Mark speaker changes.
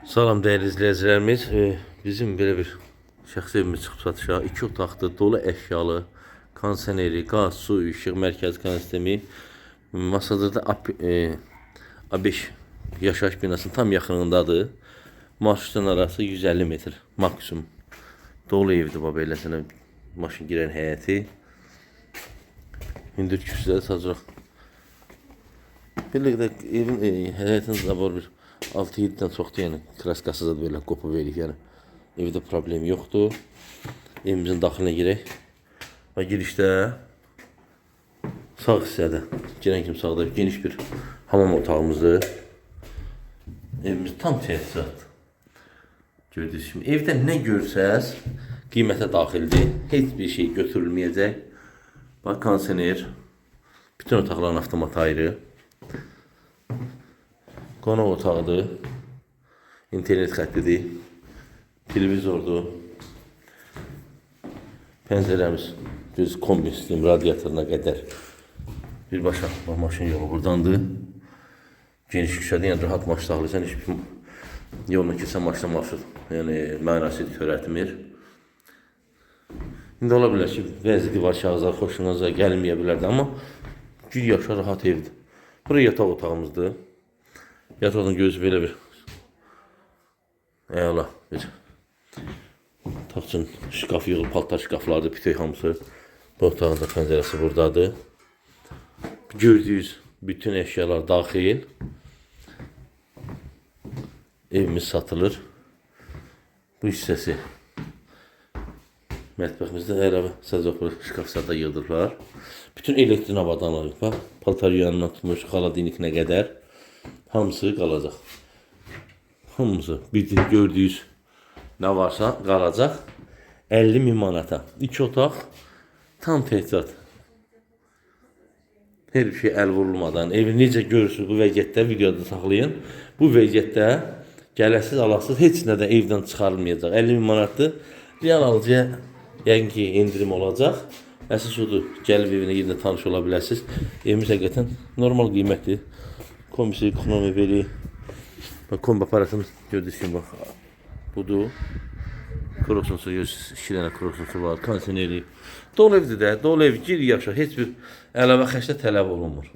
Speaker 1: Salam dəyərli izləyicilərimiz. Bizim belə bir şəxsi evimiz çıxıb satışa. 2 otaqlı, dolu əşyalı, kondisioneri, qaz, su, işıq, mərkəzi kanal sistemi. Masazırda A5 yaşayış binasının tam yaxınlığındadır. Marşrutun arası 150 metr maksimum. Dolu evdir bax beləsinə maşın girən həyəti. Hündür kürsüləri satacaq. Belə də evin həyətin zabor bir 6-7-dən çoxdur, yəni kraskası da belə qopu verib, yəni evdə problem yoxdur. Evimizin daxilinə girək. Və girişdə sağ hissədə, girən kimi sağda geniş bir hamam otağımızdır. Evimiz tam təchizatdır. Gördüyünüz kimi evdə nə görsəz qiymətə daxildir. Heç bir şey götürülməyəcək. Bax kondisioner, bütün otaqların avtomat ayrı. Qonaq otağıdır. İnternet xəttidir. Televizordur. Pəncərəmiz düz kombi sistem radiatoruna qədər birbaşa bax, maşın yolu burdandır. Geniş küçədə, yəni rahat maşın saxlayırsan, heç bir yolla keçən maşına marşrut, yəni mənası törətmir. İndi ola bilər ki, bəzi divar kağızları xoşunuza gəlməyə bilərdi, amma gir yaşa rahat evdir. Bura yataq otağımızdır. Yataq otağının gözü belə bir əla bir otaq üçün şkaf yığılıb, paltar şkaflardır, bütöv hamısı. Bu otağın da pəncərəsi buradadır. Gördüyünüz bütün əşyalar daxil. Evimiz satılır. Bu hissəsi mətbəximizdə əlavə sazoklu şkaf sada yığdırıblar. Bütün elektrik avadanlığı, bax, paltar yuyanından tutmuş xaladenikə qədər hamısı qalacaq. Hamısı bir gördüyünüz nə varsa qalacaq. 50 min manata. 2 otaq, tam təchizat. Hər bir şey əl vurulmadan, evi necə görürsünüz bu vəziyyətdə videoda saxlayın. Bu vəziyyətdə gələsiz, alasız heç nə də evdən çıxarılmayacaq. 50 min manatdır. Real alıcıya yəqin ki endirim olacaq. Əsas odur, gəlib evinə yerində tanış ola bilərsiniz. Evimiz həqiqətən normal qiymətdir. Kombisi, kuxna mebeli, bax kombi aparatını gördüyünüz kimi bax budur. Krosunsu, 2 dənə krosunsu var, kondisioneri. Dolu evdir də, dolu ev, gir yaşa, heç bir əlavə xərcdə tələb olunmur.